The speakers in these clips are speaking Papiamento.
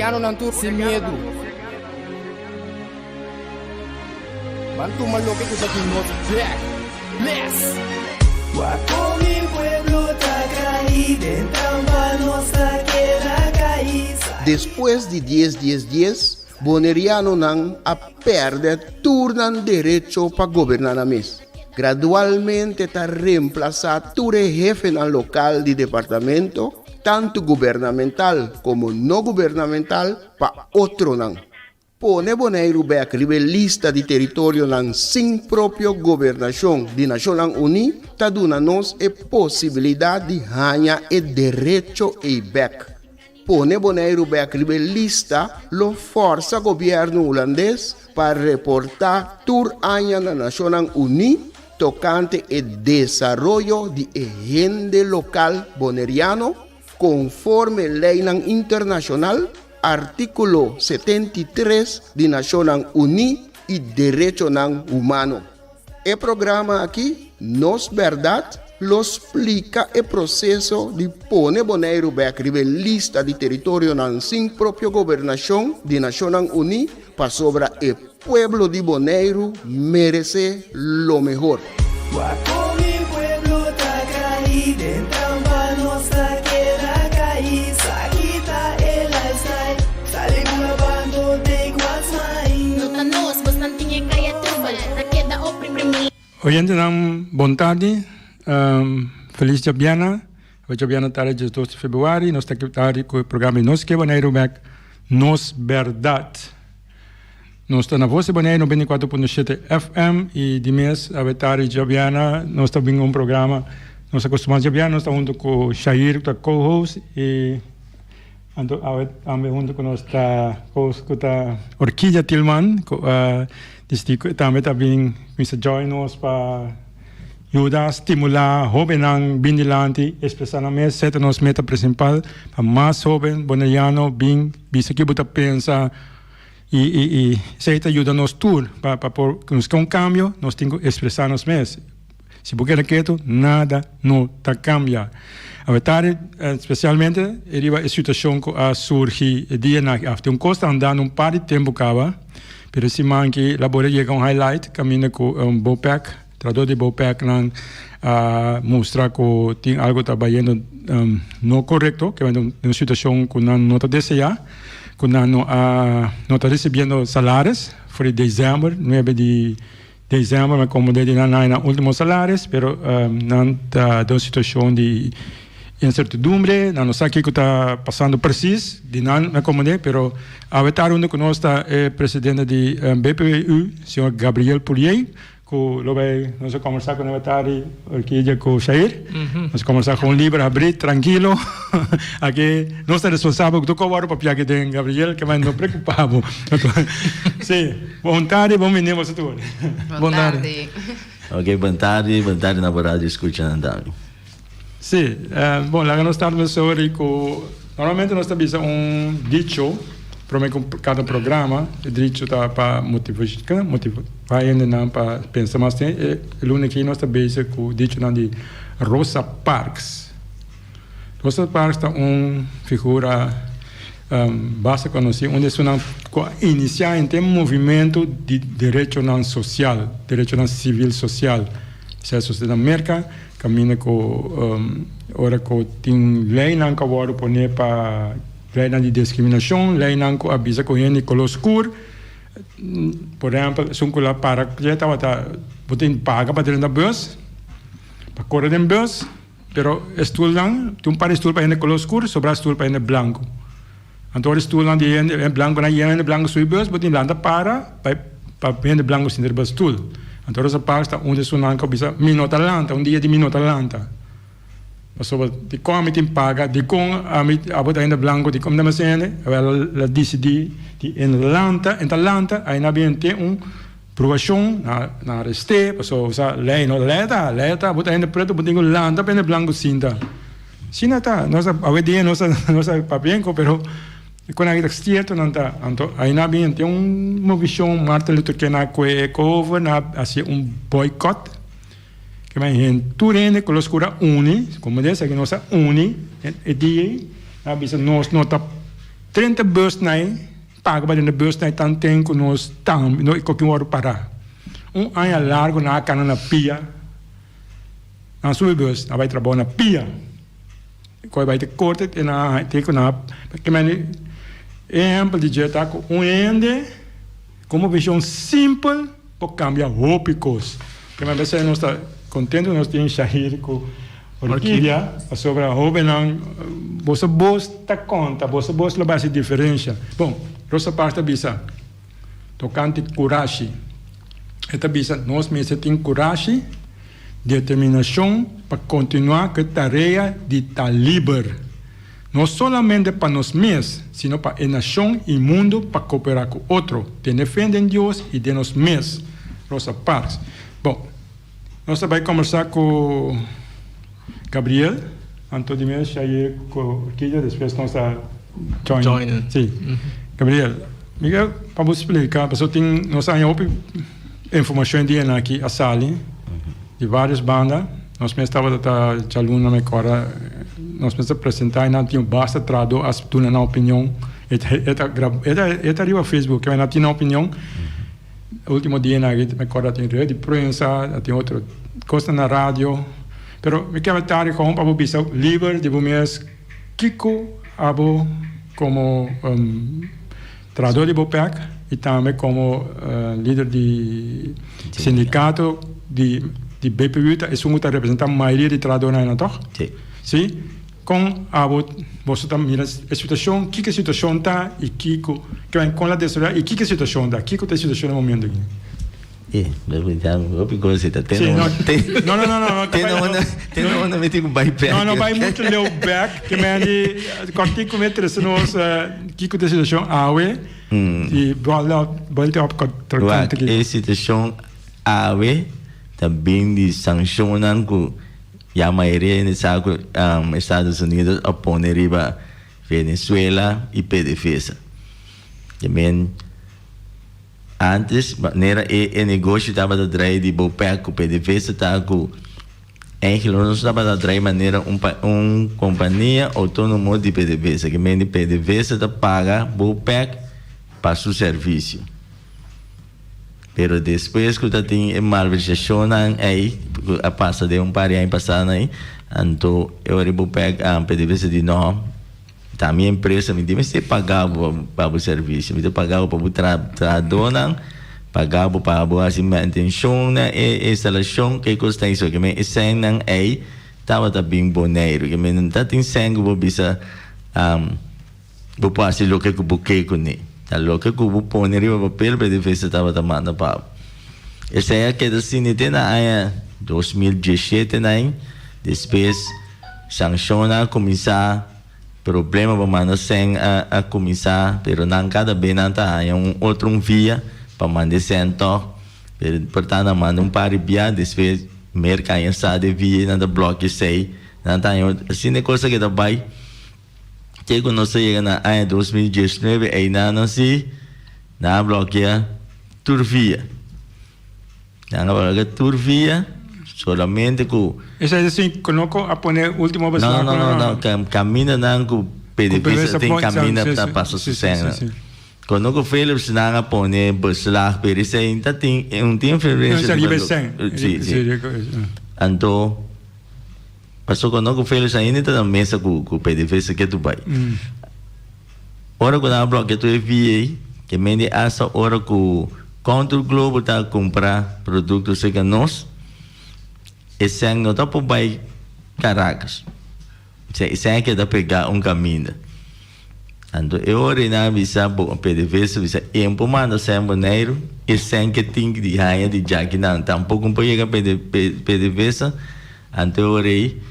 Bonerianonan tur sin miedu. Ban tuma loke ku ta di nos bek. Bless! Wak kon mi pueblo ta kai den trampa nos ta keda kai. Despues di dies dies dies, Bonerianonan a pèrdè tur nan derecho pa goberná nan mes. Gradualmente ta remplasá tur e hefenan lokal di departamento, tantu gubernamental komo no gubernamental, pa otronan. Pone Boneiru bèk riba e lista di teritorionan sin propio gobernashon di Nashonnan Uní ta duna nos e posibilidat di haña e derecho ei bèk. Pone Boneiru bèk riba e lista lo fòrsa gobièrnu hulandes pa reportá tur aña na Nashonnan Uní tokante e desaroyo di e hende lokal boneriano konforme leinan internashonal, artíkulo 73 di Nashonnan Uní i derechonan humano. E programa aki, Nos Bèrdat, lo splika e proseso di pone Boneiru bèk riba e lista di teritorionan sin propio gobernashon di Nashonnan Uní pasobra e pueblo di Boneiru meresé lo mehor. Wak kon mi pueblo ta kai den trampa nos ta keda kai sa kita e lifestyle sali bula bando take what's mine. No ta nos, bosnan tin e kaya trubel, ta keda oprimi. Oyentenan bon tardi, felis djabièrnè, awe djabièrnè tardi diesdos di februari, nos ta aki tardi ku e programa di Nos Ke Boneiru Bèk, Nos Bèrdat. Nos ta na Vos di Boneiru 94.7 FM i di mes awe tardi djabièrnè nos ta bin un programa, nos a kustumá djabièrnè nos ta huntu ku Shair ku ta co-host i anto awe tambe huntu ku nos ta host ku ta Orquídea Tilman ku a Disti cu e tambe ta bin cuminsa join nos pa yuda stimula hobennan bin dilanti expresa nan mes. Esey ta nos meta principal pa mas hoben Boneriano bin bisa kibo ta pensa y y y esey ta yuda nos tur pa pa por nos ke un cambio nos tin cu expresa nos mes. Si bo keda ketu nada no ta cambia. Awe tardi specialmente e riba e situacion cu a surgi e dianan aki af. Tin un cos ta andando un par di tempo caba, pero e siman aki la borde yega un highlight caminda cu Bopec, trahador di Bopec nan a mustra cu tin algo ta bayendo no corecto, ke un situacion cu nan no ta desea, cu nan no a no ta ricibiendo salaris for di december nuebe di December mi como di nan nan ultimo salaris pero nan ta den un situacion di incertidumbre nan no sa kico ta pasando precies di nan mi como de pero awe ta runda cu nos ta e presidente di BPU señor Gabriel Pourier cu lo bay nos a combersa cu nan awe tardi Orquídea cu Shair nos a combersa con liber habri trankilo aki nos ta responsabel cu tur cos worde papia aki den Gabriel ke bay no preocupa bo si. Bon tardi, bon bini boso tur. Bon tardi. Ok, bon tardi, bon tardi na bo radio escuchanan tambe. Sí, bon, laga nos start mesora cu normalmente nos ta bisa un dicho prome cu cada programa, e dicho ta pa motiva, motiva hendenan pa pensa mas tin, e luna aki nos ta bezig cu dichonan di Rosa Parks. Rosa Parks ta un figura basta konosí, un di esunnan ku a inisiá henter movimentu di derechonan sosial, derechonan sivil sosial. Esei a sosodé na Merka, kaminda ku ora ku tin leinan ku a wòrdu poné pa leinan di diskriminashon, leinan ku a bisa ku hende koló skur, por ehèmpel esun ku la para tabata bo tin paga pa drenta bùs, pa kore den bùs. Pero e stulnan, tin un par di stul pa hende koló skur, sobrá stul pa hende blanku. Anto ora e stulnan di hende blankunan yena hende blanku subi bus, bo tin lanta para pa pa hende blanku sinta riba stul. Anto Rosa Parks ta un di esunnan ku a bisa, Mi no ta lanta, un dia di mi no ta lanta. Pasobra dikon ami tin paga, dikon ami abo ta hende blanku, dikon mi ta mester hende? Awel el a disidí di e lanta, e ta lanta, aina bien tin un. Probashon na na arest'é pasobra bo sa lei no lei ta lei ta bo ta hende pretu bo tin ku lanta pa hende blanku sinta asina ta nos a awe dia nos a nos a papia enko pero e kon aki ta sierto nan ta anto aina bin tin un movishon Martin Luther King a kohe e over nan a hasi un boycott ke men hende tur hende ku los kura uni komo esaki nos a uni e dia ei nan a bisa nos no ta. Drenta bus nai, paga pa drenta bus nai tanten ku nos tambe no ku kin wòrdu pará. Un aña largu nan a kana na pia, nan a subi bus, nan a bai trabou na pia. Ku a bai te korte te nan a te ku nan a ke mende e ehèmpel di dje ta ku un hende ku un vishon simpel por kambia hopi kos. Ke mende esei nos ta kontentu nos tin Shahir ku Orquídea pasobra hóbennan boso bos ta konta, boso bos lo bai hasi diferensha. Bon, Rosa Parks ta bisa tokante kurashi. E ta bisa nos mester tin kurashi, determinashon pa kontinuá ku e tarea di ta liber. No solamente pa nos mes, sino pa e nashon i mundu pa koperá ku otro, tene fe den Dios i den nos mes. Rosa Parks. Bon, nos ta bai kombersá ku Gabriel, anto di mes Shaye ku Orquídea, despues nos ta join. Join. Sí. Gabriel, mi ke pa bo splika, pasobra tin, nos a haña hopi informashon di esaki a sali. Di varios banda, nos mes tabata ta djaluna mi kòrda nos mes ta presentá i nan tin basta trahadó a duna nan opinion. E ta e ta grab e ta e ta riba Facebook kende nan tin nan opinion. Ultimo dianan aki mi kòrda tin red di prensa, tin otro kosnan na radio. Pero mi kier ta riba pa bo bisa liber di bo mes kiko abo komo trahadó di Bopec i tambe komo lider di sindikato di di BPU ta esun ku ta representá mayoria di trahadónan einan tòg? Sí. Sí? Kon abo boso ta mira e situashon, kiko e situashon ta i kiko kon la desaroyá i kiko e situashon ta? Kiko ta e situashon na momento aki? E, hopi kos ta te no no no no no te no te no no mi tin ku bai bek. No no bai muchu leu bek ke men di kòrtiku mi trese nos kiko ta e situashon awe i bòlta op Wak e situashon awe ta bin di sanshonnan ku ya mayoria hende sa ku Estados Unidos a pone riba Venezuela i PDVSA. Ke men. Antes, manera e e negoshi tabata drai di Bopec cu PDVSA ta cu eigenlijk nos tabata drai manera un pa un compania autonomo di PDVSA. Ke mende PDVSA ta paga Bopec pa su servicio. Pero despues cu ta tin e malversacionnan ey cu a pasa den un par di aña pasanan ey, anto e ora Bopec a PDVSA di no. Ta mi empresa, mi tin mester paga bo pa bo servicio, mi ta paga bo pa bo trahadónan, paga bo pa bo hasi mantenshon na e instalashon, ke kos ta esaki. Men e sènnan ei tabata bin Boneiru, ke men no ta tin sèn ku bo bisa bo por hasi loke ku bo ke kuné. Ta loke ku bo pone riba papel PDVSA tabata manda pa bo. Esei a keda asina te na aña 2017 nan, despues. Sanshonnan a kuminsá, problema pa manda sèn a kuminsá, pero nan kada be nan ta haña un otro un via pa manda e sèn tòg. Pero por ta nan manda un par di bia, despues Merka haña sa di e via i nan ta blòkia esei, nan ta haña otro. Asina e kos a keda bai te ku nos a yega na aña 2019, einan nan si nan a blòkia tur via. Nan a blòkia tur via, solamente ku. Esei ta sin Conoco a pone ultimo beslag? No, no, no, no, kaminda nan ku PDVSA tin kaminda ta pasa su sèn. Conoco Philips nan a pone beslag, pero esei ta tin un tin influencia. No, riba e sèn. Si, si. Anto, paso Conoco Philips ainda ta na mesa ku PDVSA ke tu bai. Ora ku nan a blòkia tur e via ei, ke mende asta ora ku Contour Global ta kumpra produkto serka nos, e sèn no ta por bai Caracas. E sèn a keda pegá un kaminda. Anto e ora ei nan a bisa bo PDVSA bisa e no por manda sèn Boneiru, e sèn ke tin di haña di djaki nan tampoko no por yega PDVSA. Anto e ora ei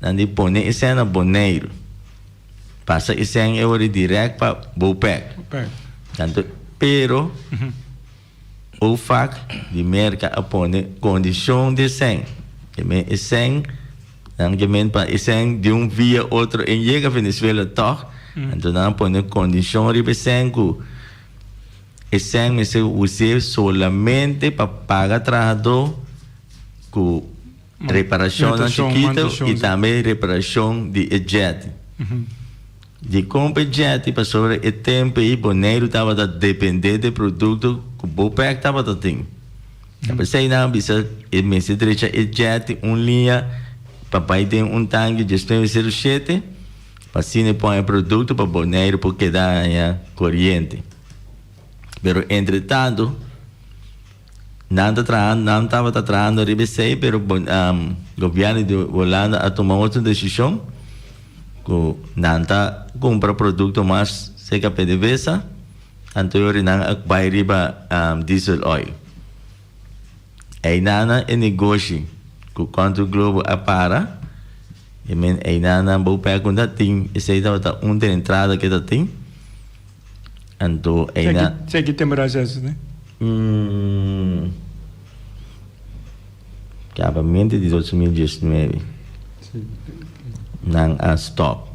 nan di pone e sèn na Boneiru. Pasa e sèn e ora dirèkt pa Bopec. Tanto, pero OFAC di Merka a pone kondishon di e sèn. Ke men e sèn, nan ke men pa e sèn di un via otro en yega Venezuela tòg. Anto nan a pone kondishon riba e sèn ku e sèn mester us'é solamente pa paga trahadó ku Reparashonnan chikito i tambe reparashon di e jet. Dikon pa e jetty? Pasobra e tempu ei Boneiru tabata dependé di e produkto ku Bopec tabata tin. Ta p'esei nan a bisa e mester drecha e jetty un liña pa bai den un tanki 1907 pa asina e pon e produkto pa Boneiru por keda haña koriente. Pero entre tanto nan ta trahando, nan tabata trahando riba esei pero gobierno di Hulanda a tuma otro desishon ku nan ta kumpra produkto mas serka PDVSA anto yori nan a bai riba diesel oil. Einan e negoshi ku Country Globo a para e men einan nan bo pek ku ta tin esei tabata un den entrada ke ta tin. Anto eina. Sey ki temporada es ne? Mm. Kabamente di 2019. Nan a stop.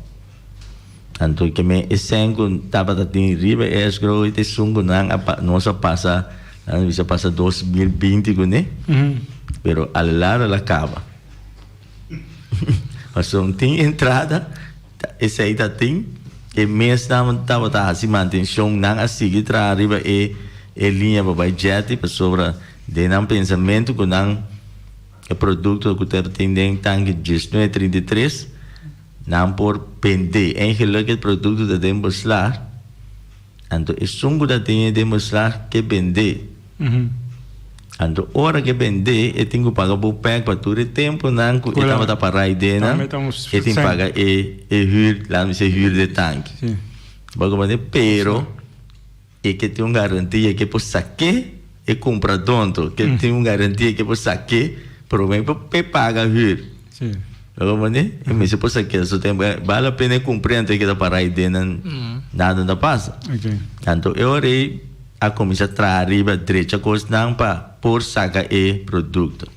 Anto ke me esen ku tabata tin riba e escrow e esun ku nan a nos a pasa nan a bisa pasa 2020 kuné. Pero a la larga la kaba. Pasobra tin entrada. Esei ta tin. E mesnan tabata hasi mantenshon. Nan a sigui traha riba e e liña pa bai jetty pasobra den nan pensamentu ku nan e produkto ku ta tin den tanki diesnuebe 33 nan por bende. Eigenlik e produkto ta den beslag anto esun ku ta tin den beslag ke bende. Anto ora ke bendé e tin ku paga bo pèk pa tur e tempunan ku e tabata pa raidenan e tin paga e e hür laat mi sey hür de tanki. Bo comprende? Pero e ke tin un garantia ke por saké e kumpradó anto ke tin un garantia ke por saké promé pa e paga hür. Bo comprende? E mester por saké so tempu bale la pena e kumpr'é anto e keda pa raidenan nada no ta pasa. Anto e ora ei. A kuminsá traha riba drecha kosnan pa por saka e produkto.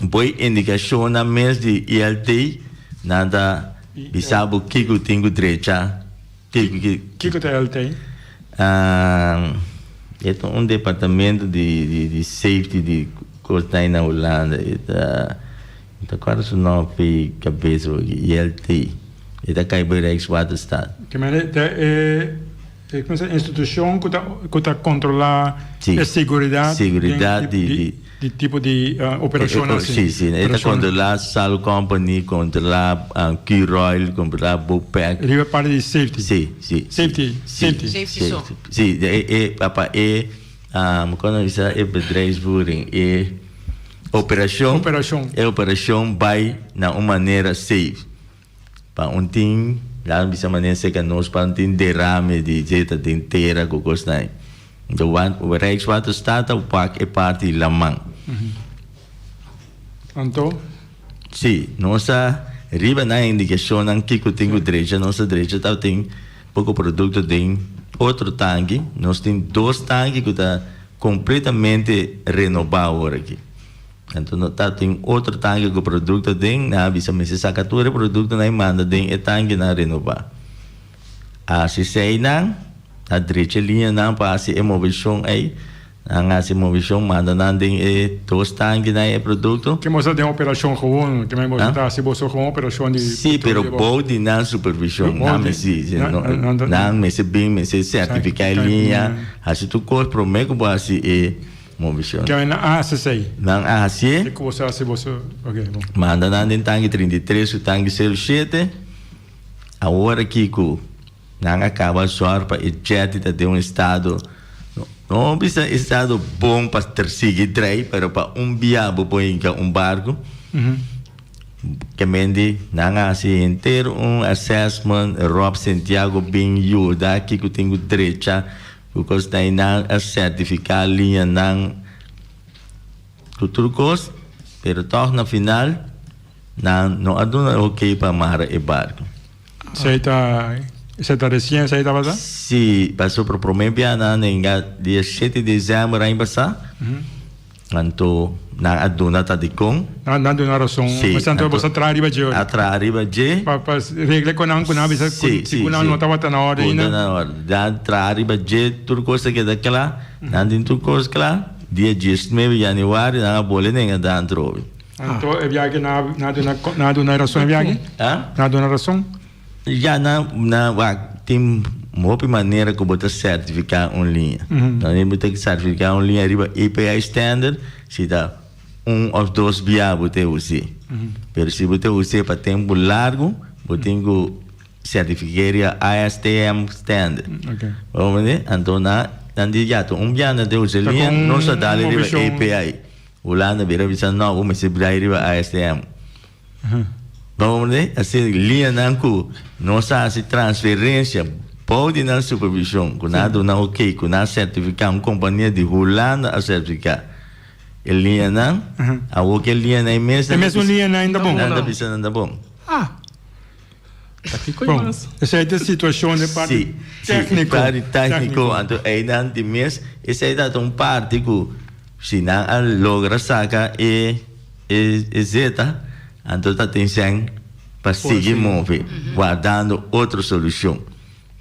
Bo indikashonnan mes di ILT nan ta bisa bo kiko tin ku drecha, kiko ki. Kiko ta ILT? E ta un departamento di safety di kosnan na Hulanda. E ta, mi ta kòrda su nòmber p'e kabes aki, ILT. E ta kai bei Rijkswaterstaat. Ke manera ta e. E kumsa institushon ku ta ku ta kontrolá Sí. e seguridat Seguridat den di- di- di tipo di operashon Eh, asi. Sí, sí. E ta Operashon. kontrolá Sal Company, kontrolá Q-Royal, kontrolá Bopec. Riba parti di safety. Sí, sí. Safety, sí, safety. Safety so. Sí, e, e, pa e, kon nan bisa e bedrijfsvoering, e operashon. Operashon. E operashon bai na un manera safe. Pa un tin, laat mi bisa manera seka nos, pa un tin derame di zeta den tera ku kosnan ei. Enton wan Rijkswaterstaat ta wak e parti laman. Anto? Si, nos a riba nan indikashonnan kiko tin ku drecha, nos a drecha tabatin poko produkto den otro tanki. Nos tin dos tanki ku ta kompletamente renobá awor aki. Anto no ta tin otro tanke ku produkto aden, nan a bisa mester saka tur e produktonan i manda den e tankenan renobá. Hasi eseinan, a drecha e liñanan pa hasi e moveshon ei, nan hasi e moveshon manda nan den e dos tankenan e produkto. Ke boso ta den operashon gewoon, ke men boso ta hasi boso gewoon operashon di. Si, pero bou di nan supervishon, nan mester, nan mester bin mester sertifiká e liña, hasi tur kos promé ku bo hasi e. Movishon. Ke nan a hasi esei? Nan a hasié. Ke ku boso a hasi boso? Oke, bon. Manda nan den tanki 33 ku tanki 07. Awor aki ku nan a kaba sòr pa e jetty ta den un estado, no bisa estado bon pa sigui drei, pero pa un bia bo por hinka un barku. Ke men di nan a hasi henter un assessment, Rob Santiago bin yuda kiko tin ku drecha. Ku kos ta einan a sertifiká liñanan ku tur kos, pero tòg na final nan no a duna e okey pa mara e barku. Esei ta esei ta resien esei tabata? Sí, pasobra promé bia nan nenga dia shete di desèmber aña pasá. Anto nan a duna ta dikon. Nan a duna rason. Sí. Anto Anto boso a traha riba dje ora. A traha riba dje. Pa pa regla ku nan ku nan a bisa ku Sí, si sí, ku nan sí. no tabata na orde Ku ainda. no na orde. Nan a traha riba dje, tur kos a keda kla. Nan tin tur kos kla. Dia diesnuebe januari nan a bole nenga dan atrobe. Anto e biaha nan a nan a duna nan a duna rason e biaha aki? Ah? Nan a duna rason? Ya nan nan wak tin hopi manera ku bo ta sertifiká un liña. Nan bo ta sertifiká un liña riba API standard si ta un òf dos bia bo ta us'é. Pero si bo ta us'é pa tempu largu bo tin ku sertifiké riba ASTM standard. Bo comprende? Anto nan nan di ya ta un bia nan ta usa e liña nos ta dal riba API. Hulanda bira bisa no bo mester brai riba ASTM. Bo comprende? Asina liñanan ku nos a hasi transferensia bou di nan supervishon, ku nan a duna oké, ku nan a sertifiká, un kompania di Hulanda a sertifiká e liñanan, awor ku e liñanan ei mes E mesun liñanan ainda bon. Nan ta bisa nan ta bon. Ah! Bon, esei ta e situashon di parti tékniko. Si, parti tékniko. Anto einan di mes, esei ta un parti ku si nan a logra saka e. E zeta anto ta tin sèn pa sigui move wardando otro solushon.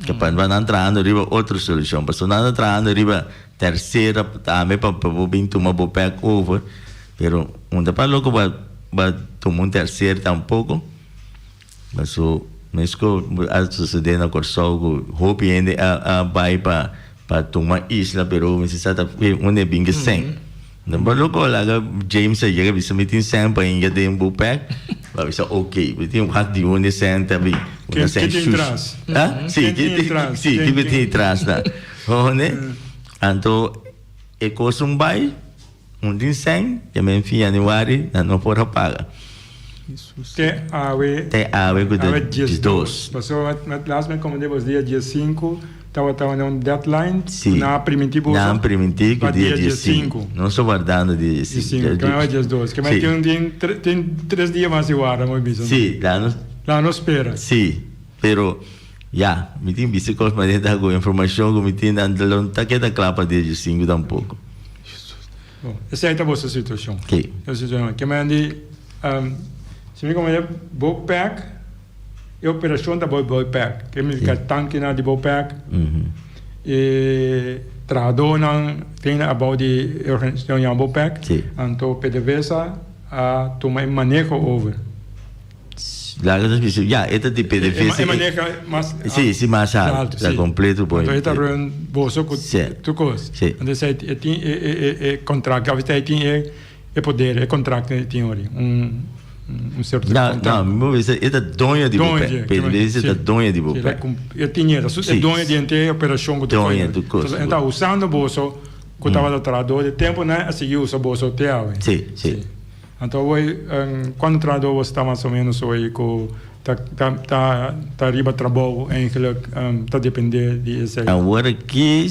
Capaz bo nan trahando riba otro solushon pasobra nan ta trahando riba tersera tambe pa bo bin tuma bo bek over pero un ta pa loko bo a tuma un terser tampoco paso mesco a sucede na Corsou cu hopi hende a bay pa tuma isla pero mester sa ta unda e bin ke sèn. No por loco laga James a yega bisa mi tin sèn pa inga den bo pèk bo a bisa ok mi tin wak di unda e sèn ta bin Ken una sèn tin shush tras? Ha si Ken tin ken tras? si Ken ken tin tras ta hohone anto e kos un bai un tin sèn ya men fin januari nan no por a paga Te awe te awe ku ta awe 12. Pasobra met laatst mi komende bos dia 15 tabata un deadline Si, ku nan a primintí boso nan a primintí ku pa dia dia 15. 15. Nos ta wardando dia 15. 15, ke awe 12. Ke Si. tin tin tin tres dia mas di warda moe bisa. Si, la nos. La nos spera. Si, pero ya, mi tin bisa kos manera ta ku informashon ku mi tin nan lo ta keda kla pa dia 15 tampoko. Bon, esei ta boso situashon. Sí. E situashon. Ke men di, si mi komprende, bo pèk, e operashon ta bo bo pèk. Ke mi ka tankinan di bo pèk, e trahadónan tin abou di e organisashon yama bo pèk. Sí. Anto PDVSA a tuma e maneho over. Laga nos bisa, ya, e ta di PDVSA. E maneha mas Sí, sí, mas alto. Sí. Ta completo bo. Anto e ta run boso ku tur kos. Sí. Anto esei e tin e e e e contract, of esei tin e e poder, e contract e tin ori. Un un cierto No, contract. no, mi por bisa e ta doño di bo Doño, PDVSA ta doño di bo Sí, e tin e, e doño di henter e operacion ku ta Doño di kos. E ta usando boso ku tabata trahador di temponan a sigui usa boso te awe. Sí, sí. Anto awor cuanto trahador bo sta mas o menos hoy cu ta ta ta riba trabou eigenlijk ta depende di esey? Awor aki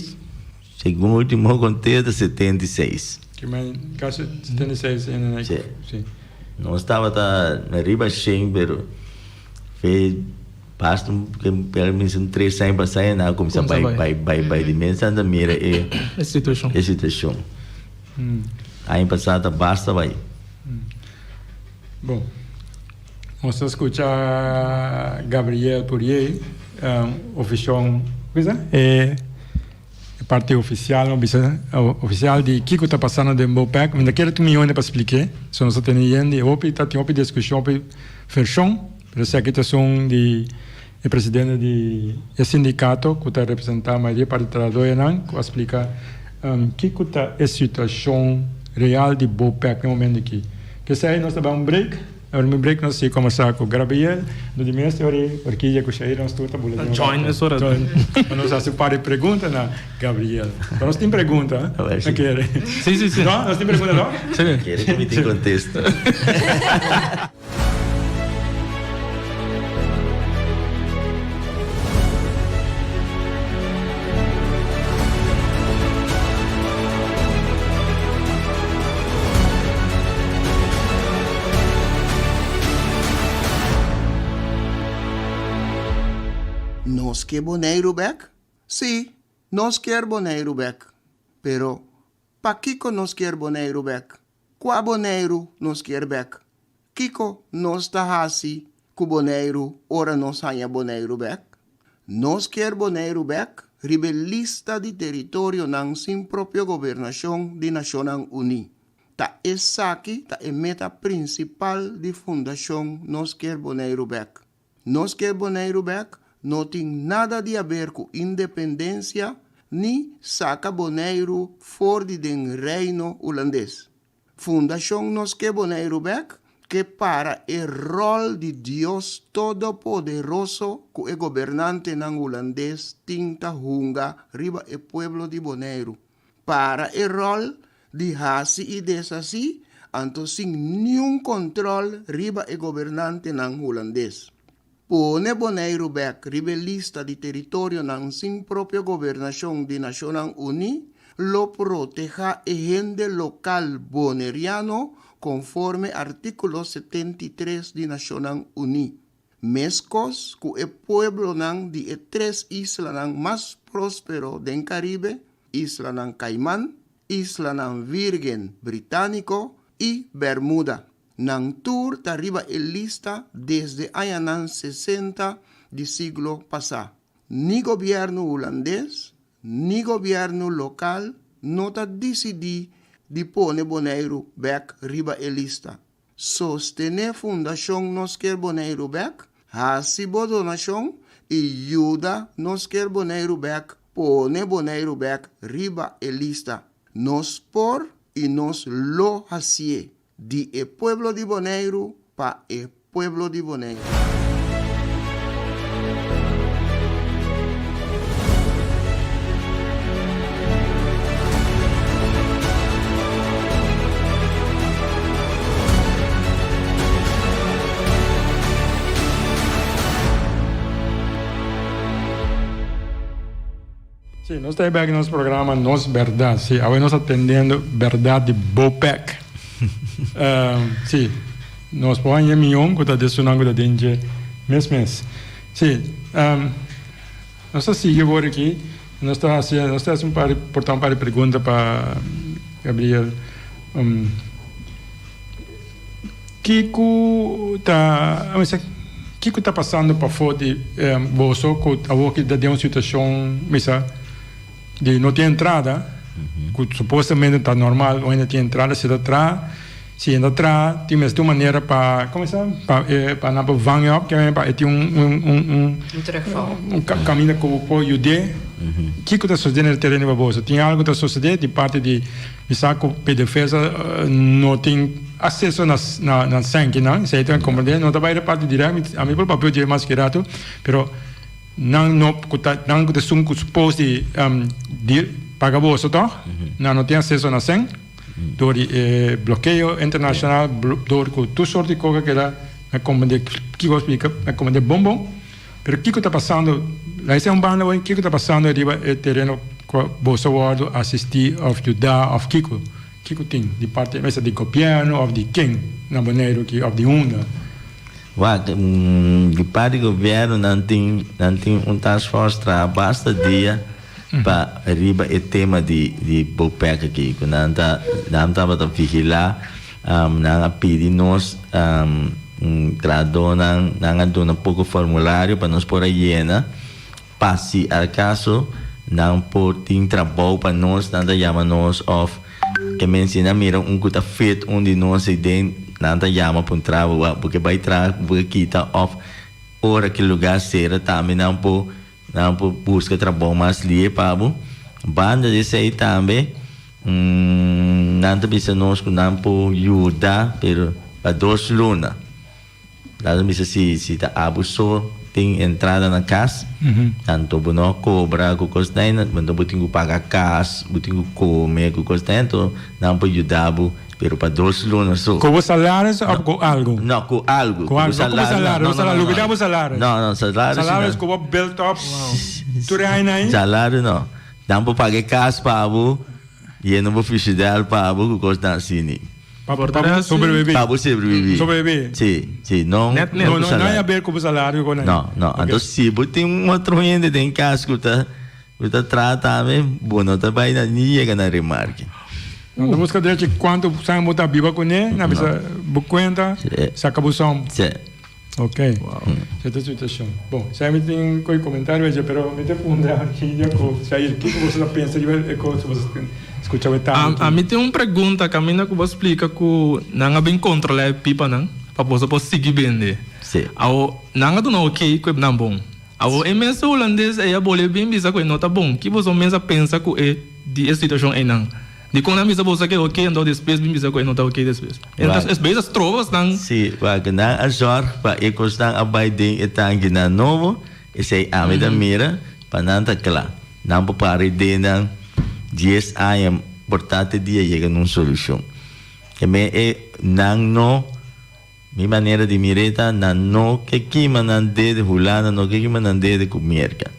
segun ultimo conteo ta 76. Ki men casi 76 en en Si. Si. Nos tabata riba shen pero fe basta un permiso un tres aña pasa y nan a cuminsa Cuminsa bay bay. bay bay bay di mens nan ta mira e E situacion. e situacion. Aña pasá ta basta bai. Bon, nos ta skucha Gabriel Pourier, ofishon, bisa? E parti ofisial, no bisa, ofisial di kiko ta pasando den Bopec. Mi ta kere tur mi hende pa splik'é, so nos ta tene yende hopi, ta tin hopi diskushon, hopi vershon, pero esaki ta esun di e presidente di e sindikato ku ta representá mayoria parti trahadornan ku a splika kiko ta e situashon real di Bopec na e momento aki. P'esei nos ta bai un break, ora mi break nos sigui kombersá ku Grabiel, no di mes ora ei Orquídea ku Shaira nos tur ta bula den un Join rato. mesora. Join. Pa nos hasi un par di pregunta na Gabriel. Pero nos tin pregunta, A no kere? Sí, sí, sí. No, nos tin pregunta no? Sí. Kere ku mi tin kontesta. Nos ke Boneiru bek? Sí, nos kier Boneiru bek. Pero, pakiko nos kier Boneiru bek? Kua Boneiru nos kier bek? Kiko nos ta hasi ku Boneiru ora nos haña Boneiru bek? Nos kier Boneiru bek riba e lista di teritorionan sin propio gobernashon di Nashonnan Uní. Ta esaki ta e meta prinsipal di Fundashon Nos Kier Boneiru Bek. Nos Ke Boneiru Bèk no tin nada di haber ku independensia ni saka Boneiru for di den Reino Hulandes. Fundashon Nos Ke Boneiru Bèk ke para e ròl di Dios Todopoderoso ku e gobernantenan hulandes tin ta hunga riba e pueblo di Boneiru. Para e ròl di hasi i deshasí anto sin niun kòntròl riba e gobernantenan hulandes. Pone Boneiru bèk riba e lista di teritorionan sin propio gobernashon di Nashonnan Uní lo protehá e hende lokal boneriano konforme artíkulo 73 di Nashonnan Uní, meskos ku e pueblonan di e tres islanan mas próspero den Karibe, Islanan Kaiman, Islanan Vírgen Britániko i Bermuda. Nan tur ta riba e lista desde añanan sesenta di siglo pasá. Ni gobièrnu hulandes ni gobièrnu lokal no ta disidí di pone Boneiru bèk riba e lista. Sostené Fundashon Nos Kier Boneiru Bèk, hasi bo donashon i yuda Nos Kier Boneiru Bèk pone Boneiru bèk riba e lista. Nos por i nos lo hasié. Di e pueblo di Boneiru pa e pueblo di Boneiru. Sí, nos ta e bek nos programa Nos Berdad. Sí, awe nos ta tendiendo berdad di Bopec. Sí, nos por haña e mion ku ta desunan ku ta den dje mes mes. Sí, nos ta sigui awor aki. Nos ta hasi, nos ta hasi un par di, por ta un par di pregunta pa Gabriel. Kiko ta, kiko ta pasando pafó di boso ku awor ki ta den un situashon misa di no tin entrada, ku supuestamente ta normal un hende tin entrada si ta traha, si e no traha tin mester un manera pa komo sa pa e pa nan por vang e op pa e tin un un un kaminda ku bo por yud'é. Kiko ta sosodé na e tereno pa boso? Tin algu ta sosodé di parti di. Mi sa ku PDVSA no tin akseso na na sènkinan, esei ta komprendé, no ta bai reparti dirèkt, mi ami por papia dje mas ki ratu, pero nan no ku ta nan ku ta esun ku supos di di paga boso tòg, nan no tin akseso na sèn dor di e blokeo internashonal, dor ku tur sort di koka keda, mi a komprendé kiko a splika, mi a komprendé bon bon. Pero kiko ta pasando, laat esei un banda hoy, kiko ta pasando riba e tereno ku boso wordo asisti of yuda of kiko? Kiko tin di parti mester di gobierno of di ken na Boneiru aki of di unda? Wak, di parti gobierno nan tin nan tin un task force traha basta dia pa riba e tema di di Bopec aki ku nan ta nan tabata vigila Nan a pidi nos trahadónan, nan a duna poko formulario pa nos por a yena, pa si akaso nan por tin trabou pa nos, nan ta yama nos òf ke men si nan mira un ku ta fit un di nos ei den, nan ta yama pa un trabou, bo ke bai traha, bo ke kita òf ora ke lugá sera tambe nan por Nan por buska trabou mas lihe pa bo. Banda di esei tambe, nan ta bisa nos ku nan por yuda, pero pa dos luna. Nan ta bisa si si ta abo so tin entrada na kas, anto bo no a kobra ku kos dei, anto bo tin ku paga kas, bo tin ku kome ku kos dei, anto nan por yuda bo. Pero pa dos luna so. Ku bo salaris of ku algu? No, ku algu. Ku algu, no ku bo salaris. Bo salaris, lubida bo salaris. No, no, salaris no. Salaris ku bo built up tur e aña ei? Salaris no. Nan por paga e kas pa bo, yena bo frishider pa bo ku kosnan asini. Pa bo sobrevivi. Pa bo sobrevivi. Sobrevivi. Si, si. No, Net, net. No, no, no hay haber ku bo salario ku nan. No, no. Anto si bo tin un otro hende den kas ku ta. Bo ta traha tambe, bo no ta bai na ni yega na remarke. No ta buska drechi kuantu san bo ta biba kuné, na bisa bo kuenta, saka bo som. Sí. Ok. Esei ta situashon. Bon, esei mi tin koe komentario ayer, pero mi ta puntra Gidia ku Jair, kiko boso ta pensa riba e kos ku boso skucha bo e tardi aki? Ami tin un pregunta, kaminda ku bo splika ku nan a bin kontrolá e pipanan pa boso por sigui bende. Si. Awo nan a duna ok ku e nan bon. Awo e mes hulandes ei a bole bin bisa ku e no ta bon. Ki boso mes a pensa ku e di e situashon einan? Dikon nan bisa boso ku e ok anto despues bin bisa ku e no ta ok despues? Wak. Es bezig stroba bosnan. Si, wak. Nan a zorg pa e kosnan a bai den e tankinan nobo. Esei ami ta mira pa nan ta kla. Nan por para e den nan dies aña por ta te dia yega na un solushon. E me e nan no, mi manera di mir'é ta nan no ke kima nan dede, Hulanda no ke kima nan dede ku Merka.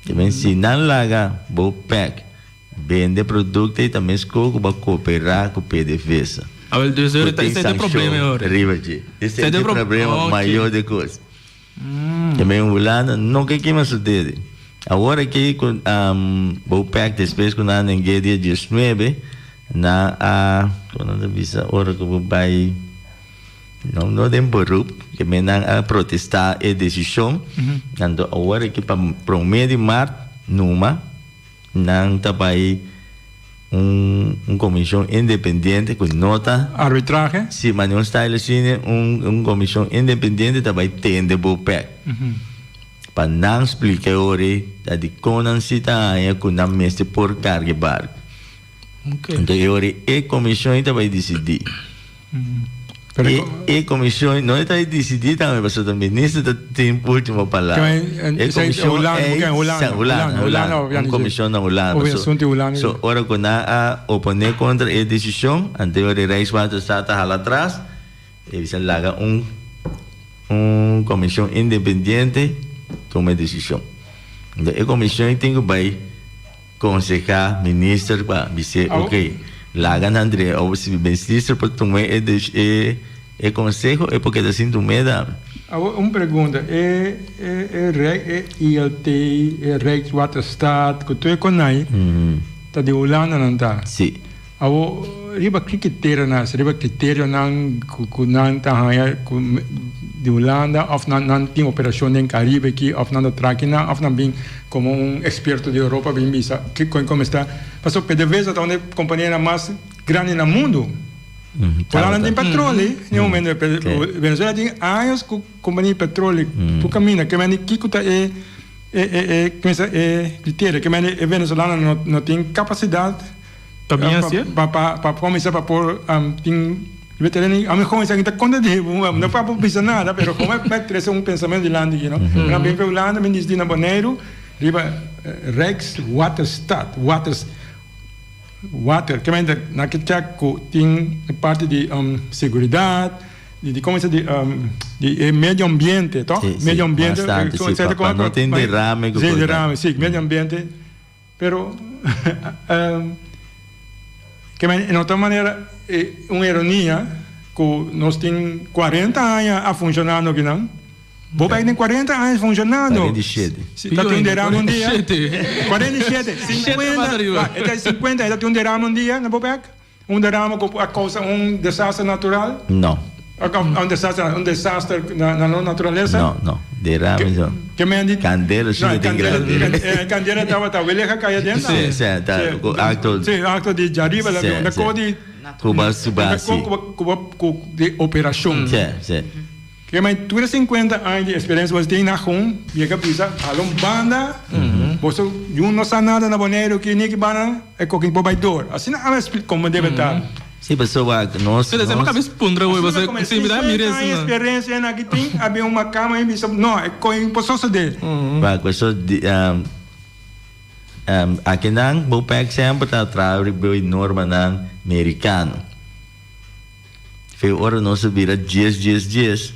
E men si nan laga bo pèk bende produkto ei ta meskos ku bo a koperá ku PDVSA. Awel dus Ku esei tin ta e problema sanshon ahora. riba dje. Esei Esei ta ta e problema ok. mayor di kos. E men Hulanda no ke kima su dede. Awor aki ku bo pèk despues ku nan a neng'é dia diesnuebe nan a kon nan ta bisa ora ku bo bai no no den beroep ke men nan a protestá e desishon anto awor aki pa promé di mart numa Nan ta bai un un comision independiente cu no ta. Arbitrahe? Si, ma un style asina, un un comision independiente ta bai tende bo pek. Pa nan splica e ora ei ta dicon nan si ta haña cu nan mester por carga e barco. Anto e ora ei e comision ei ta bai dicidi. E e comision no ta dicidi tambe pasobra ta minister ta tin ultimo palabra. E comision ei sa Hulanda Hulanda un comision na Hulanda so ora cu nan a opone contra e decision anto e ora Rijkswaterstaat ta hala atras e bisa laga un un comision independiente tuma e decision. Anto e comision ei tin cu bay. Conseha minister pa bis'é ok laga nan dre of si minister por tuma e e e conseho e por keda sin tum'é tambe. Awor un pregunta, e e e rijk e ILT, e Rijkswaterstaat ku tur e konai ta di Hulanda nan ta? Si. Awor riba ki kriterionan riba kriterionan ku ku nan ta haña ku di Hulanda òf nan nan tin operashon den Karibe aki òf nan ta traha akinan òf nan bin komo un eksperto di Europa bin bisa kiko komo esta pasobra PDVSA ta un di e kompanianan mas grandi na mundu. Hulanda tin petroli den e momento Venezuela tin años ku kompania di petroli tur kaminda ke mende kiko ta e e e e kriterio ke mende e venezolanonan no tin kapasidat. Ta bien así? Pa pa pa cuminsa pa por tin veterano ami joven sa ta conta di no pa por bisa nada pero como pa trece un pensamento dilanti you know mi a bin pa Hulanda mi disdi na Boneiru riba Rijkswaterstaat waters water ke men nan ke check ku tin e parti di seguridad di di como di di e medio ambiente toh medio ambiente pa no tin derame si derame si medio ambiente. Pero, ke men en otro manera e un ironia ku nos tin kuarenta aña a funshonando akinan. Bo bai den kuarenta aña funshonando. 47. Si ta tin un derame un dia. 47. 50. E ta 50 e ta tin un derame un dia na bo bek. Un derame ku a kousa un desaster natural? No. Un desaster, un desaster na nos naturalesa? No, no. Derame so. Ke men di? Kandela si no tin grandi. Kandela tabata weleha kai aden tambe. Si, si. Ta ku akto. Si, akto di djariba la Si, si. Ku di. Ku ba su base. Ku ba ku di operashon. Si, si. Ke men tur e 50 aña di eksperensia boso tin na hun yega bisa hala un banda boso yu no sa nada na Boneiru ki ni ki banda e koki por bai door asina a explica como debe ta. Si pasobra nos Pero nos. Kabes puntra wey Asina boso como e si mi ta mira 50 aña esina. eksperensia na ki tin a bin un makama i bisa no e koki por sosode. Wak paso di akinan bo pek semper ta traha riba e normanan merikano. Fe ora nos a bira djes djes djes,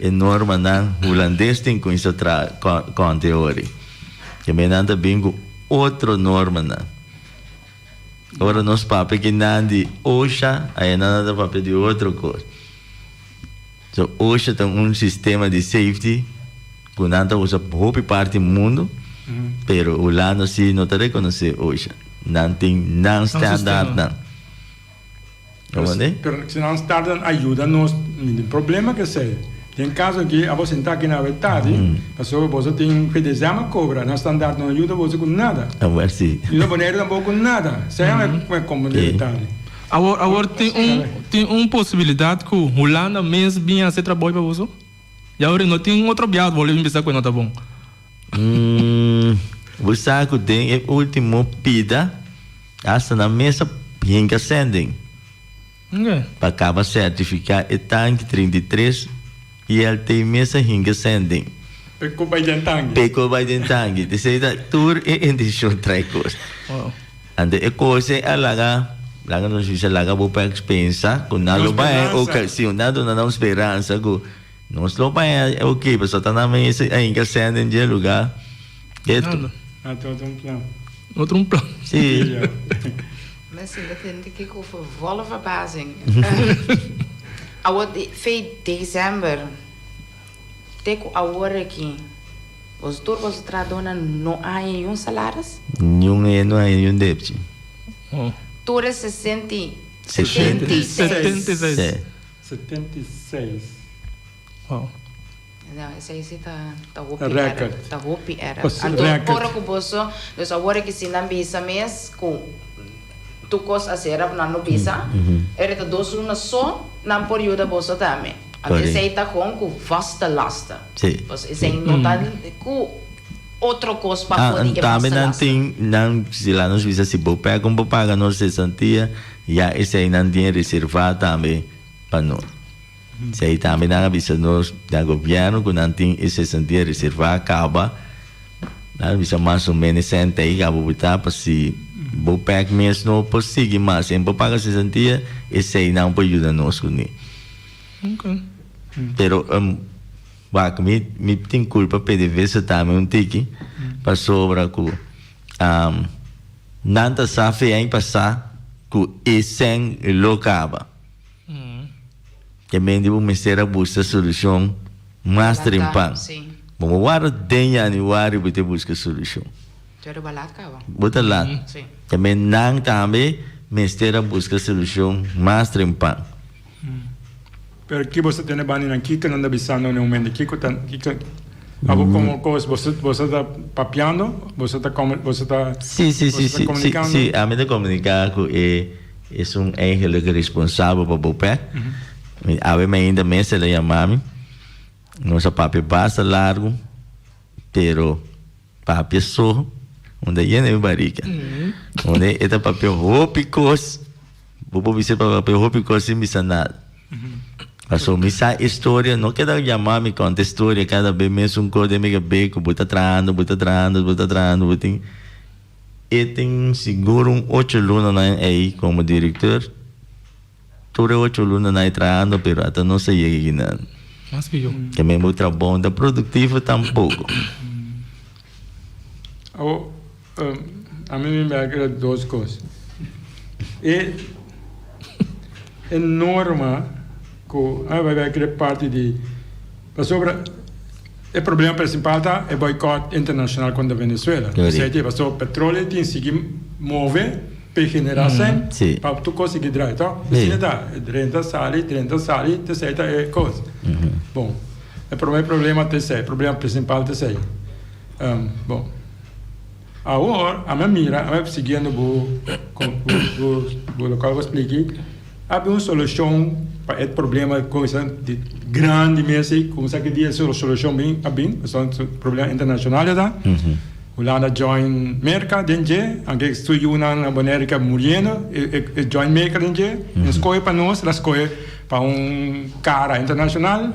e normanan hulandes tin cuminsa traha contra e ori. Kemey nan ta bin cu otro normanan. Ora nos papia ki nan di OSHA, aya nan ta papia di otro cos. So OSHA ta un sistema di safety cu nan ta usa hopi parti mundo, pero Hulanda si no ta reconoce OSHA. Nan tin nan standaardnan. Pero si nan tarda a yuda nos, mi tin problema ku esei. Den kaso aki abo sinta aki na awe tardi, pasobra boso tin fe dezèmber kobra, nan standaard no yuda boso ku nada. Yuda Boneiru tampoko ku nada. Esei a mi komprende awe tardi. Awor, awor tin un, tin un posibilidat ku Hulanda mes bin hasi e trabou pa boso? Ya ora no tin otro biaha bolbe bin bisa ku e no ta bon. Bo sa ku den e ultimo pida hasta nan mes a hinka sending pa kaba sertifiká e tanki 33 ILT mes a hinka sending. P'e ku bai den tanki. P'e ku bai den tanki. Esei ta tur e intenshion trae kos. Anto e kos ei a laga, laga nos bisa laga bo pa pensa ku nan lo bai oke, si nan duna nan speransa ku nos lo bai oke, pasobra ta nan mes a hinka sèn den dje lugá ketu. Ah, ta otro un plan. Otro un plan. Si. Mensen, dat vind ik over volle verbazing. Awor di fe december te ku awor aki. Boso tur boso trahadónan no a haña niun salaris? Niun e no haña niun depchi. Tur e sesenta i Setenta i seis. 76. Wow. No, esei si ta ta hopi Record. erg. Ta hopi erg. Pas Anto record. ora ku boso, dus awor aki si nan bisa mes ku tur kos a sera nan lo bisa, ora ta dos luna so nan por yuda boso tambe. Anto Correcto. esei ta gewoon ku vaste lasten. Sí. Pues esei no ta ku otro kos pafó Ah, di e tambe vaste nan lasten. tin, nan, si la nos bisa si bo pega kon bo paga nos sesantia, ya esei nan tin reservá tambe pa nos. Esei tambe nan a bisa nos na gobierno ku nan tin e sesantia reservá kaba, nan a bisa mas o menos sènta ei kaba bo ta pa si bo pèk mes no por sigui mas en por paga sesantia, esei nan por yuda nos kuné. Pero wak mi mi tin culpa PDVSA tambe un tiki pasobra cu nan ta sa fe aña pasa cu e cen lo caba. Ke men di bo mester a busca solucion mas trempan. Bo no warda den januari bo te busca solucion. Bo ta lat. Ke men nan tambe mester a busca solucion mas trempan. Pero ki boso tene banda nan kiko nan ta bisando na e momento kiko ta kiko abo komo kos boso boso ta papiando boso ta komo boso ta Si si si boso ta si si komunikando si ami ta komuniká ku e esun eigenlijk responsabel pa Bopec mi awe mainta mes el a yama mi nos a papia basta largu pero Papia so, unda yena mi barika. Unda e ta papia hopi kos, bo por bisa pa papia hopi kos sin bisa nada. Paso mi sa e storia, no keda yama mi konta e storia kada be mesun kos den mi kabe ku bo ta trahando, bo ta trahando, bo ta trahando, bo tin. E tin sigur un ocho lunanan ei komo direktor, tur e ocho lunanan ei trahando pero ata no sa yega kinan. Mas pió. Ke men bo trabou no ta produktivo tampoko. Awor, ami mi mira kere dos kos. E e norma ku a bai kere parti di pasobra e problema prinsipal ta e boikòt internashonal kontra Venezuela. Esei ta pasobra petroleo tin sigui move. P'e genera sèn pa tur kos sigui drai, to? Asina ta, drenta sali, drenta sali, ta esei ta e kos. Bon, e prome problema ta esei, e problema prinsipal ta esei. Bon, awor ami a mira, ami a siguiendo bo, bo lokual bo a spliki, a bin un solushon pa e problema ku di grandi mes ei, kumsa ki dia e solushon bin a bin, pasobra problema internashonal ya ta. Hulanda join Merka den dje, anke su yunan na Bonaire ke muriendo, e join Merka den dje, en skohe pa nos, el a skohe pa un kara internashonal,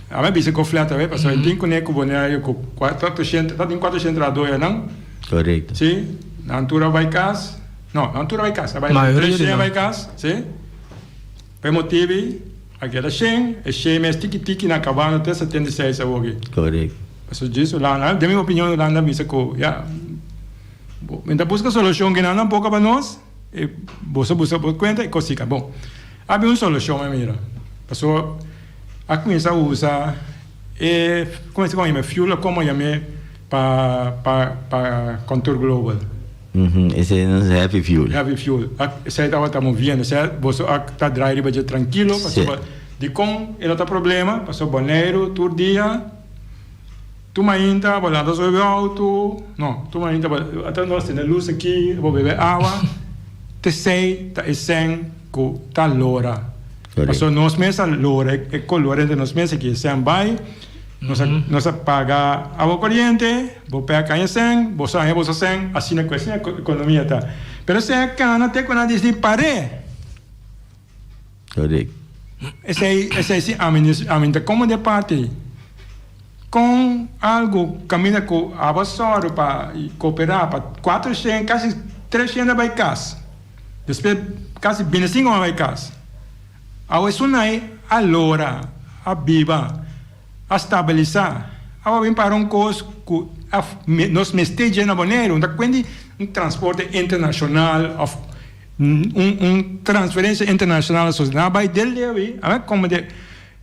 ami a bisa ku flat awe, pasobra e tin kuné ku Bonaire ku kuatroshent, ta tin kuatroshent trahadó enan. Korekto. Si, nan tur a bai kas, no, nan tur a bai kas, a bai Mayoria di treshen a nan. bai kas, si, pa e motibu a keda shen, e shen mes tiki tiki nan kabando te 76 awoki. Korekto. Pasobra djis Hulanda, den mi opinion Hulanda bisa ku ya, bo ta buska solushon kinan nan poco pa nos, e boso buska bo kuenta e kosika. Bon, a bin un solushon mi mira, pasobra a kuminsa usa e, komo se yama, fuel of komo yam'e pa pa pa Contour Global. Esei nos heavy fuel. Heavy fuel. Esei tabata moviendo, esei boso a ta drai riba dje trankilo, pasobra dikon e no ta problema, pasobra Boneiru tur dia. Tu mainta bo lanta so bebe auto, no, tu mainta bo ata nos tene luz aki, bo bebe awa, t'esei ta e sèn ku ta lora. Pasobra nos mes a lora e kolor entre nos mes aki, e sèn bai. Nos a nos a paga awa koriente, bo pega kaña sèn, bo sa haña boso sèn, asina ku asina ekonomia ta. Pero esei a kana te ku nan a disidi par'é. Correct. Esei esei si ami ami ta komo di e parti. Kon algu kaminda ku abo a sòru pa koperá pa kuatroshen kasi treshen a bai kas, despues kasi bintisinko a bai kas. Awe esunai a lora, a biba, a stabilisá. Awe a bin para un kos ku a nos mester dje na Boneiru. Un ta kuenti un transporte internashonal òf un un transferensia internashonal aso. Nan a bai del lewi, a komo de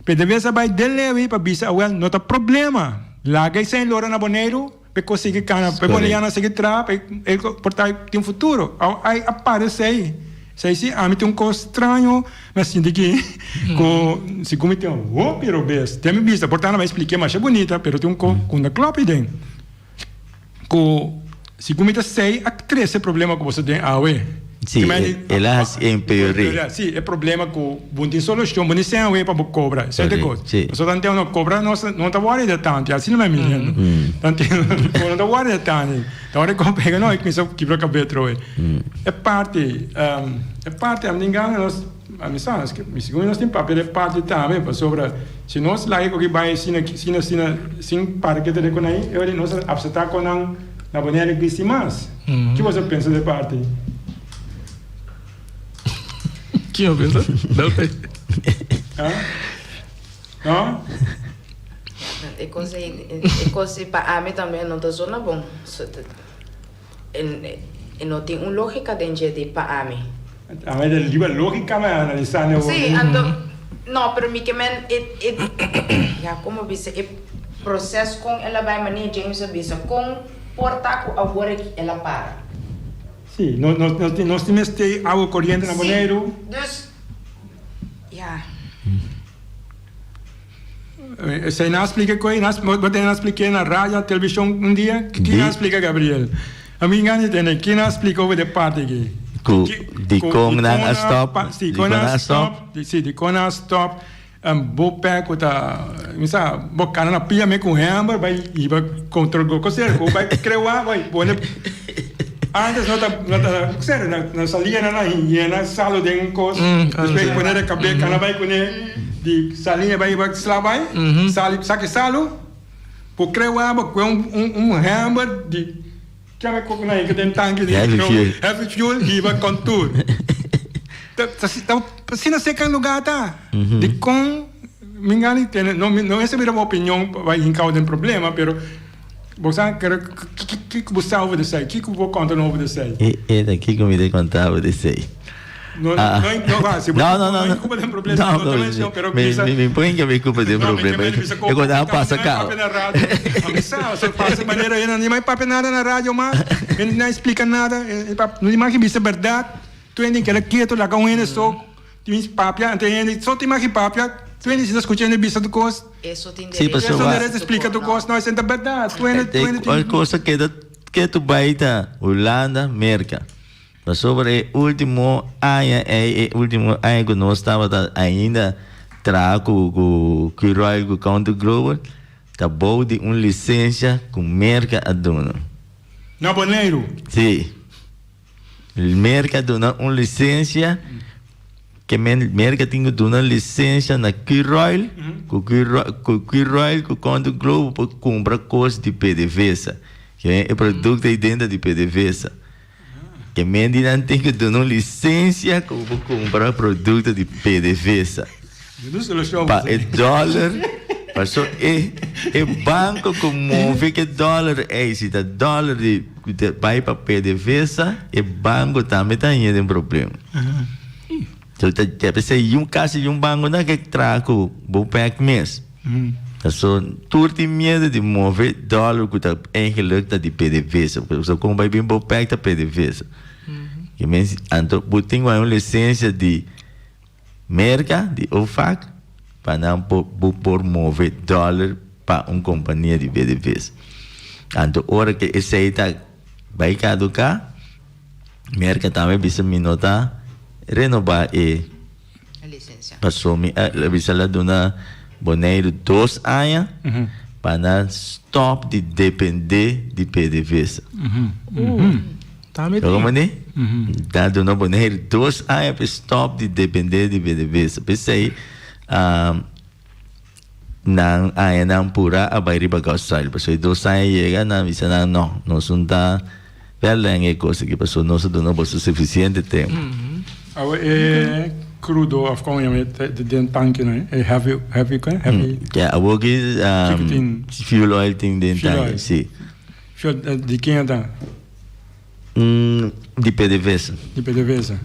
PDVSA a bai del lewi pa bisa awel no ta problema. Laga esei lora na Boneiru pa e kos sigui kana, pa e boneirunan sigui traha, pa e por ta tin futuro. Awe ai a parese ei. Esei si ami tin un kos straño mi a sinti ki ku segun mi tin hopi robes. Den mi bista por ta nan bai spliké masha bunita pero tin un kos ku no klòp aden. Ku segun mi ta sei a trese problema ku boso den awe. Sí, el a hasi empeoré. Sí, e problema ku bo no tin solushon, bo no tin awe pa bo kobra. Esei ta e kos. Pasobra tantu no kobra nos no ta wòrdu di tantu, asina mi a mirando. Tantu no ta wòrdu di tantu. Ta ora ku pega no e kuminsa kibra kabes atrobe. E parti, e parti ami tin gana nos, ami sa, mi sigur nos tin papia di e parti tambe pasobra si nos laga ku bai asina asina asina sin para ke ta de ku nan e ora nos a apseptá ku nan na Boneiru bisti mas. Ki boso pensa di e parti? Ki bo pensa? Dal pe. No? E kos ei, e kos ei pa ami tambe no ta zona bon. E no tin un lógika den dje di pa ami. Ami ta riba lógika mi a analisá ne Sí, anto, no, pero mi ke men e, e, ya komo bisa, e proses kon el a bai manera James a bisa, kon por ta ku awor aki el a para. Sí, nos, nos, nos tin, nos tin mester awa koriente na Boneiru. Sí, dus, ya. Esei nan a splika ku ei, bo tene nan spliké na radio, na televishon un dia? Ki nan a splika Gabriel? Ami gana di tende, ki nan a splika over di e parti aki? Ku dikon nan a stòp? Si, dikon nan a stòp, si, dikon nan a stòp bo pè ku ta, mi sa, bo kana na pia me ku hèmber bai hiba kontrol go kosera ku bai krewa bai pone antes no ta no ta kosera na salia nan a yena salo den un kos despues pone den kabes kana bai kune. Di saliña bai bai sla bai, sali saki salu, bo kre waba kue un un un hember di keme koko nan hinka den tanki di Heavy fuel. heavy fuel hiba kontur. Ta ta ta asina seka lugar ta. Dikon mi ngani tene no mi no mester bira bo opinion pa bai hinka den problema pero bo sa kere kiko bo sa over di esei kiko bo konta over di esei. E e ta kiko mi ta konta over di esei. No, no, no, no, si no, no, no, no, culpa den problema, no, no, no, pero mi, mi, mi pon que mi culpa den problema. E cuando a pasa cá. Mi sa, so pasa manera eu não mai papia nada na rádio mas, eu não explica nada, não mais que bisa verdade. Tu ende que ela quieto lá com ele só, tu papia, ante ele só te mais que papia, tu ende se escuta ele bisa tu cos. Eso tem Sí, derecho. pasobra- Eso derecho explica tu cos, no, isso é verdade. Tu ende, tu ende. E cosa queda que tu baita Holanda, Merca. Pasobra e ultimo aña ei, e ultimo aña ku nos tabata ainda traha ku ku Curoil ku Counter Global, ta bou di un lisensia ku Merka a duna. Na Boneiru? Sí. Merka a duna un lisensia ke men Merka tin ku duna lisensia na Curoil ku ku Curoil ku Counter Global por kumpra kos di PDVSA. Ke e produkto ei dentro di PDVSA. Ke mendinan tin ku duna un lisensia ku bo kumpra produkto di PDVSA. Pa e dòler, paso e e banko ku move ke dòler ei, si ta dòler di ku ta bai pa PDVSA, e banko tambe ta haña den problema. So ta p'esei yun kasi yun banko nan ke traha ku bo bèk mes. Paso tur tin miedo di move dollar ku ta eigenlijk ta di PDVSA. Paso kon bai bin bo pek ta PDVSA. Ke mens anto bo tin ku hay un lisensia di Merka, di OFAC, pa nan por bo por move dollar pa un kompania di PDVSA. Anto ora ke esei ta bai kaduká, Merka tambe bisa mi no ta renobá e. lisensia. Paso mi a bisa la duna Boneiru dos aña. Pa nan stop di depende di PDVSA. Tambe Como tin. ni? Da duna Boneiru dos aña pa stop di depende di PDVSA. P'esei um, nan aña nan pura a bai riba gasoil. Pasobra e dos aña yega nan bisa nan no, nos no ta pèrdè e kos aki pasobra nos a duna boso sufisiente tempu. Awe e crudo of kon yama e den tanke no e heavy heavy kon heavy. Ja, awor ki Kiko tin? fuel oil tin den Fuel tanke, oil. si. Fuel di ken ta? Di PDVSA. Di PDVSA.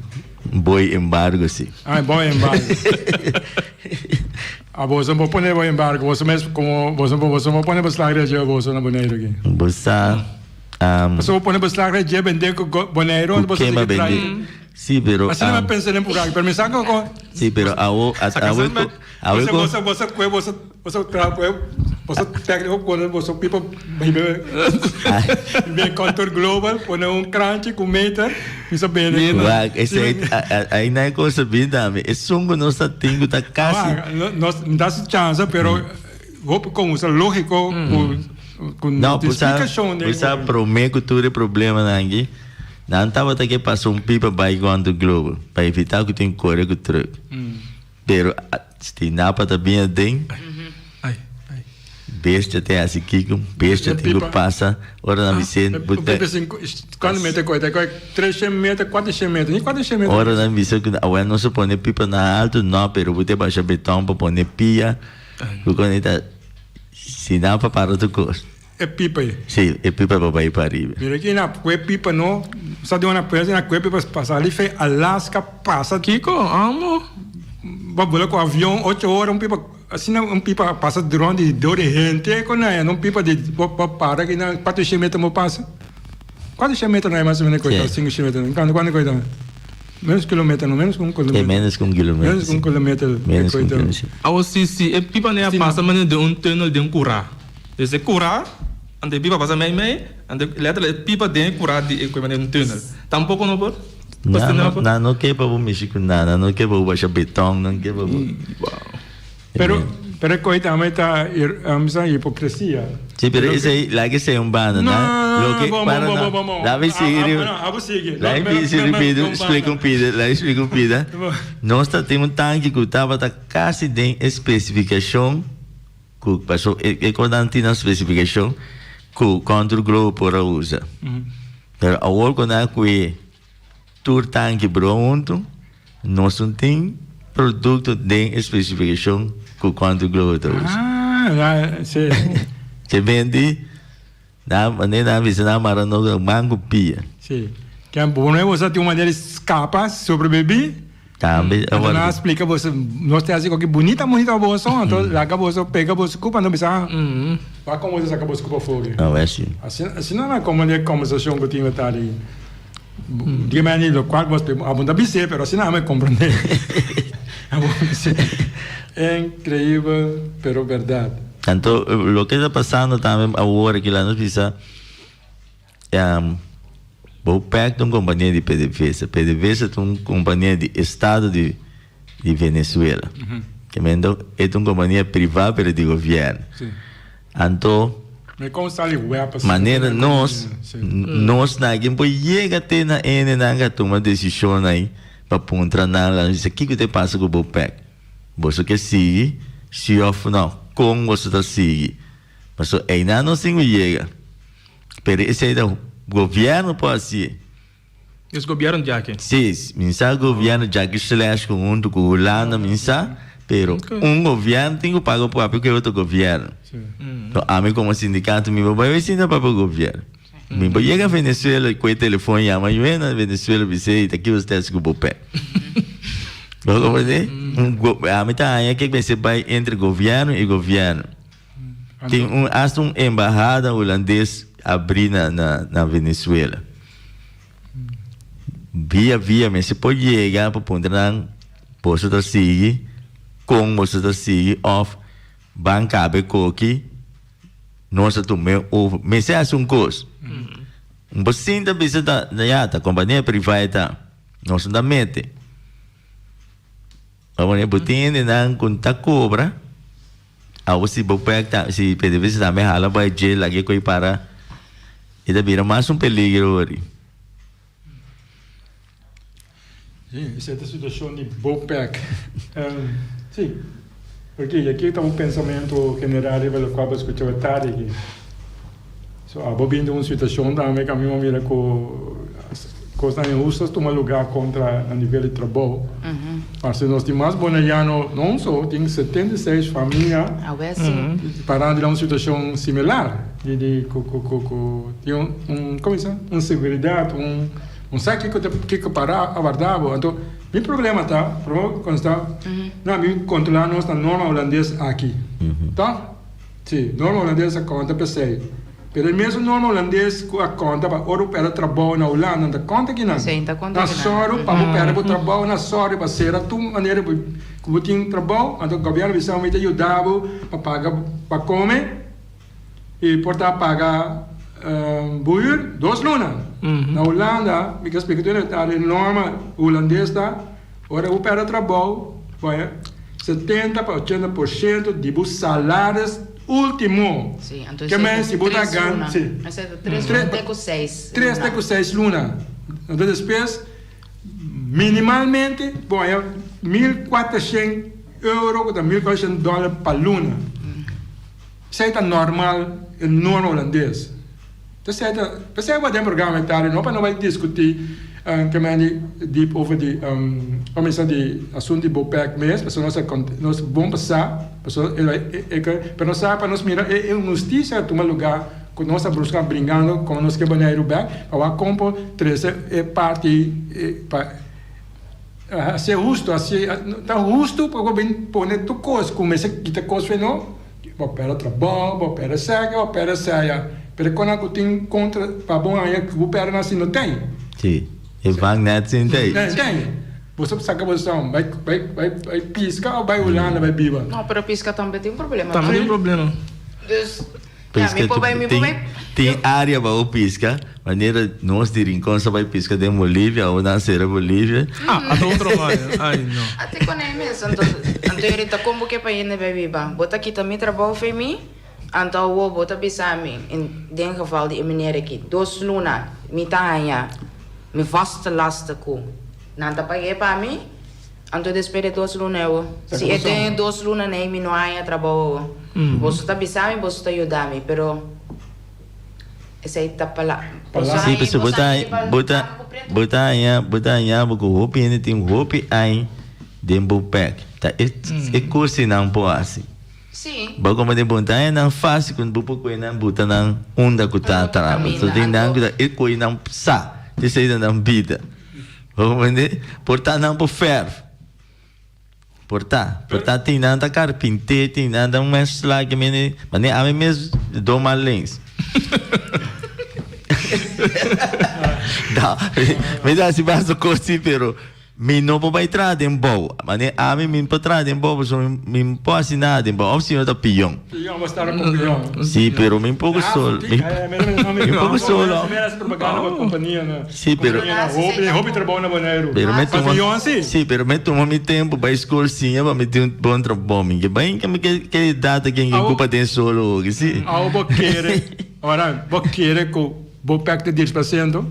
Boy embargo si. Ah, boy embargo. Ah, boso no por pone boy embargo, boso mes como boso boso no por pone beslag regie boso na Boneiru aki. Bo sa Boso por pone beslag regie bende ku Boneiru, ku boso kema sigui trae. bende. Si, pero Asina mi pensa den puraki, pero mi sa ku Si, pero awo awe ku awe ku Boso boso kue boso boso traha kue boso técnico pone boso pipa hibe hibe Contour Global pone un kranchi ku meter mi sa bende. Wak esei ai nan e cosa bin tambe esun ku nos ta tin ku ta kasi. Nos da su chansa pero hopi kon usa lógico ku ku No, bo sa splikashon bo sa prome ku tur e problemanan aki. Nan tabata ke pasa un pipa bai Guandu Globo pa evitá ku tin kore ku truk. Pero si napa ta bin aden, bestia ta hasi kiko, bestia tin ku pasa. Ora nan bis'é bo ta. Ora nan bisa ku awel nos a pone pipa na alto, no, pero bo ta basha beton pa pone pia. Ku kone ta si napa para tur kos. E pipa ei. Sí, e pipa pa bai pa ariba. Mira aki na kue pipa no sa di una pres na kue pipa pasa ali fe Alaska pasa. Kiko amo. Ba bula ku avion ocho ora un pipa asina un pipa pasa durante di dor di hente ku na un pipa di bo para aki na kuater shen meter bo pasa kuater shen meter na mas o menos koita sinku shen meter kuantu kuantu koita menos kilometer no menos ku un kilometer. E menos ku un kilometer. Menos ku un kilometer. Menos ku un kilometer. Awo si si e pipa ne a pasa manera den un tunnel den kura. Desde kurá, anto e pipa pasa mei mei, anto letterlijk e pipa den e kurá di e koe manera un tunnel. Tampoco no por? Nan no, nan no ke pa bo mishi ku nan, nan no ke pa bo basha beton, nan ke pa bo. Pero, pero e koe tambe ta, mi sa hipocresia. Si, pero esei, laga esei un banda, No, nan. no, no, Loke, bon, para bon, no, bon, bon, bon. laga mi sigui Ah, riba. ah, no, abo sigui. Laga mi sigui riba, splika un pida, laga mi splika un pida. Nos ta tin un tanki ku tabata kasi den e spesifikashon. Ku paso e e konan tin nan spesifikashon ku Contour Glow por a usa. Pero awor ku nan a kue tur tanki bro huntu, nos no tin produkto den e spesifikashon ku Contour Glow ta usa. Ah, ya, si. Te bendi, nan manera nan bisa nan mara no man ku pia. Si. Ke bo no usa tin un manera di skapa, sobrevivi. Tambe Anto awor. nan a splika boso, nos ta hasi koki bunita bunita pa boso, anto laga boso pega boso kupa, anto bisa, wak kon boso saka boso kupa afó aki. Awe si. Asina, asina nan komo di e kombersashon ku tin e tardi. Di meni lokual ku boso abo no ta bis'é, pero asina amo e komprendé. Abo bis'é. Inkreibel, pero bèrdat. Anto loke ta pasando tambe awor aki la nos bisa. Bopec ta un kompania di PDVSA. PDVSA ta un kompania di estado di di Venezuela. Kemendo e ta un kompania privá pero di gobièrnu. Anto manera nos nos na ken por yega te na hendenan ku a tuma desishon ei pa puntra nan la nos bisa kiko ta pasa ku Bopec? Boso ke sigui si òf no? Kon boso ta sigui? Pasobra einan nos tin ku yega. Pero esei ta gobierno por hacié. Es gobierno di aki? Si, mi sa gobierno djaki slash hunto cu Hulanda mi sa, pero un gobierno tin cu paga papia cu e otro gobierno. Enton ami como sindicato mi por bay bay sinta papia cu gobierno. Mi por yega Venezuela cu e telefon yama yu na Venezuela bis'e y ta kiba usted haci cu bo p'e. Bo comprende? Ami ta haña ke mester bay entre gobierno y gobierno. Tin un hasta un embahada hulandes abri na na na Venezuela. Via via mester por yega pa puntra nan boso ta sigui, kon boso ta sigui of ban kabe koki nos a tuma over. Mester hasi un kos. Bo sinta bisa ta ya ta kompania privá e ta. Nos no ta mete. Pasobra bo tin hendenan ku ta kobra. Awo si Bopec ta si PDVSA tambe hala bai dje lag'e ko'i para e ta bira mas un peligro ori. Sí, esei ta situashon di Bopec. Sí, porque i aki ta un pensamentu general riba lokual bo a skucha bo tardi aki. So abo bin den un situashon tambe ku ami a mira ku kosnan inhusto a tuma lugá kontra na nivel di trabou. Parse nos tin mas boneriano, no un so, tin 76 famia parando den un situashon similar di di ku ku ku ku tin un un komo bisa un seguridat un un sa kiko ta kiko para a warda bo. Anto mi problema ta prome ku sta na mi kontrola nos na norma hulandes aki tòg. Sí, norma hulandes a konta p'esei. Pero e mesun norma hulandes ku a konta pa ora bo pèrdè trabou na Hulanda, no ta konta kinan. Sí, no ta konta Na kinan. sòru pa bo pèrdè bo trabou, na sòru pa sera tur manera bo ku bo tin trabou, anto gobièrnu bisa mi ta yuda bo pa paga pa kome i por ta paga bo hür dos luna. Na Hulanda, mi ke splika tur e e norma hulandes ta ora bo pèrdè trabou, bo haña. 70 pa 80% di bo salaris ultimo. Sí, anto Ke esei men ta si bo ta tres gan, luna. sí. Esei ta tres Tres luna te ku seis Tres te luna. ku seis luna. Anto despues minimalmente bo haña 1400 euro ku ta 1400 dòler pa luna. Esei ta normal, e norma hulandes. P'esei ta, p'esei bo den programa e tardi no pa no bai diskutí ke men di diep over di pa misa di asuntu di Bopec mes, pasobra nos a nos bon pa sa, pasobra e bai e ke pero nos sa pa nos mira e inhustisia a tuma lugá ku nos a buska bringando komo nos ke Boneiru bek pa wak kon por trese e parti pa hasié hustu hasié ta hustu pa bo bin pone tur kos ku mester kita kos fe no. Bo perde trabou, bo perde esaki, bo perde esaya. Pero kon ku tin kontra pa bo haña ku bo perde nan si no ten. Sí, e vangnet sin tei. No ten. Bo sa saka bo son, bai bai bai bai piska of bai Hulanda bai biba. No, pero piska tambe tin problema. Tambe tin problema. Dus, ja, mi Piska por bai, mi por tin bai. tin área pa bo piska, manera nos di Rincon sa bai piska den Bolivia o nan sera Bolivia. Ah, ata otro vaina. Ai, no. Ate con e mes, anto, anto yorita con bo ke pa hende bai biba? Bo ta kita mi trabou fe mi, anto awo bo ta bisa mi, in den geval di e meneer aki, dos luna mi ta haña mi vaste lasten ku nan ta pag'é pa mi, anto despues di dos luna awo, si e den e dos lunanan ei mi no haña trabou awo, boso ta bisa mi, boso ta yuda mi, pero. Esei ta pala. Sí, pasobra bo ta bo ta bo ta haña bo ta haña bo ku hopi hende tin hopi aña den bo pèk. Ta e e kursinan por hasi. Sí. Bo komo den bo ta haña nan fásil ku bo por kohe nan buta nan unda ku ta traba. So tin nan ku ta e kohe nan sa esei ta nan bida. Bo komprende? Por ta nan por fèrf. Por ta, por ta tin nan ta carpinté, tin nan ta un mezcla que mene, mane ami mes do mal lens. Da, mi ta hasi basta cos si, pero mi no por bay traha den bou. Mane ami mi por traha den bou, pasobra mi mi por hasi nada den bou, of si no ta pion. Pion, bo stara con pion. Si, pero mi poco sol, mi poco solo. Sí, pero. Hopi trabou na Boneiru. Pero me tuma, Pion sí. sí, pero me tuma mi tempo bai school siña pa mi tin un bon trabou. Mi ke bai ke mi ke ke data ken ke ocupa den solo hoki, sí. Awo bo kere, ora bo kere ku bo pek te 10%,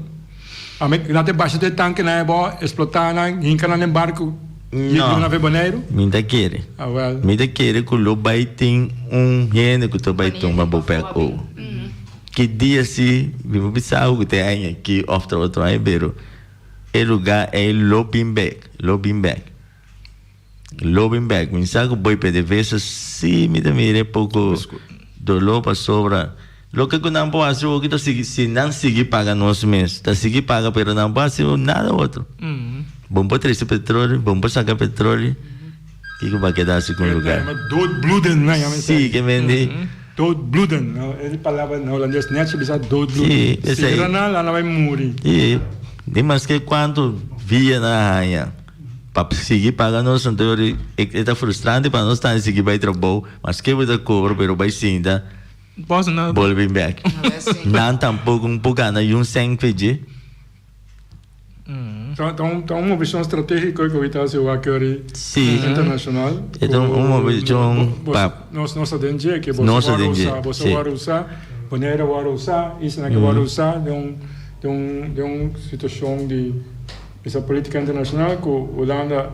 ami nan te basha te tankenan e bo explota nan, hinka nan den barku. No, mi ta kere. Mi ta kere ku lo bai tin un hende ku ta bai tuma bo pek owo. Ki dia si mi por bisa bo ku ta e aña aki òf ta otro aña pero e lugá ei lo bin bek, lo bin bek. Lo bin bek. Mi sa ku boi PDVSA si mi ta mira e poko doló pasobra loke ku nan por hasi hopi ta sigui si nan sigui paga nos mes ta sigui paga pero nan por hasi nada otro. Bon por trese petroleo, bon por saka petroleo. Kiko bo a keda hasi ku un lugar? Doodbloeden, nan yama esei. Sí, ke mende. Doodbloeden, e palabra na holandes net si bisa doodbloeden. Sí, esei. Sigra nan, nan a bai muri. Sí, di maske kuantu via nan a haña pa sigui paga nos, anto e ta frustrante pa nos tambe sigui bai trabou, maske bo ta kobra pero bai sinta bolbe bek. Nan tampoko no por gana yun sèn p'e dje. Ta un ta un movishon stratégiko ku ta hasi wak yori internashonal. E ta un movishon pa. Nos nos ta den dje ke boso wòrdu usá, boso wòrdu usá, Bonaire wòrdu usá, islanan ke wòrdu usá den un den un den un situashon di bisa polítika internashonal ku Hulanda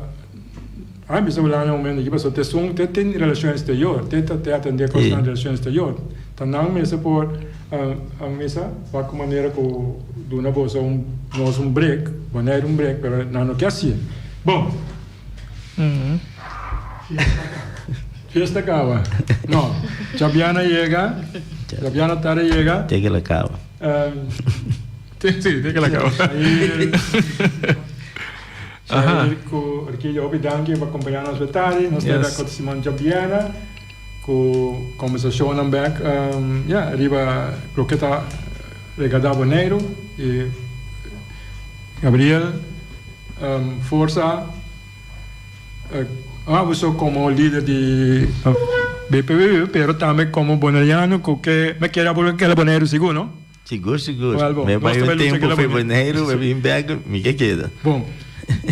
a bisa Hulanda na momento aki pasobra te esun te tin relashon eksterior, te ta te atendé kosnan di relashon eksterior. Ta nan mester por a misa wak ku manera ku duna boso un nos un break, Bonaire un break, pero nan no ke hasié. Bon. Fiesta kaba. No. Djabiana yega. Djabiana tarde yega. Te ke la kaba. Sí, te ke la kaba. Shair ku Orquídea hopi danki pa kompañá nos e tardi. Nos ta bek otro siman djabiana ku kombersashonnan bek ya riba loke ta regardá Boneiru i Gabriel forsa Abuso komo lider di BPBB pero tambe komo boneriano ku ke me kere abo keda Boneiru sigur no? Sigur sigur. Me bai un tempu for Boneiru me bin bek mi ke keda. Bon.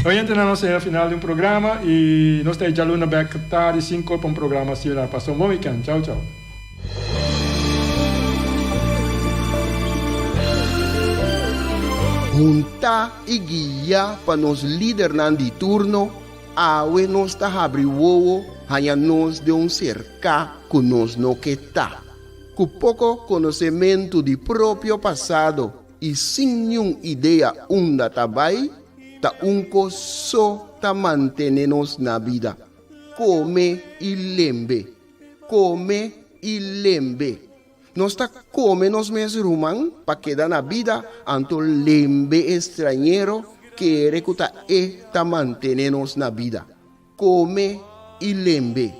Oyentenan nos a final di un programa y nos ta e djaluna bek tardi cinco pa un programa similar. Pasa un bon weekend. Chao chao. Huntá i guiá pa nos lidernan di turno, awe nos ta habri wowo haña nos den un serká ku nos no ke ta. Ku poko konosementu di propio pasado i sin niun idea unda ta bai, ta un kos so ta mantene nos na bida, kome i lembe, kome i lembe. Nos ta kome nos mes ruman pa keda na bida, anto lembe e strañero kere ku ta e ta mantene nos na bida. Kome i lembe.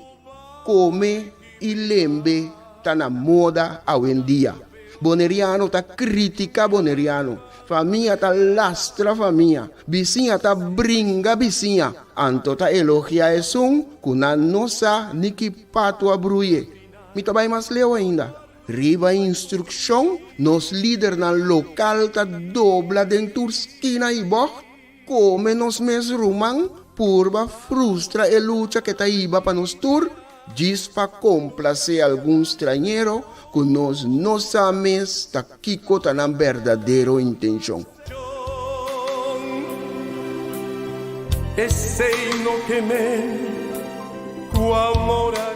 Kome i lembe ta na moda awendia. Boneriano ta kritika boneriano, famia ta lastra famia, bisiña ta bringa bisiña, anto ta elogia esun ku nan no sa ni ki patu a bruye. Mi ta bai mas leu ainda. Riba instrukshon, nos lidernan lokal ta dobla den tur skina i bògt Kome nos mes ruman purba frustra e lucha ke ta hiba pa nos tur, djis pa komplasé algun strañero ku nos no sa mes ta kiko ta nan berdadero intenshon. Esei no ke men ku amor a.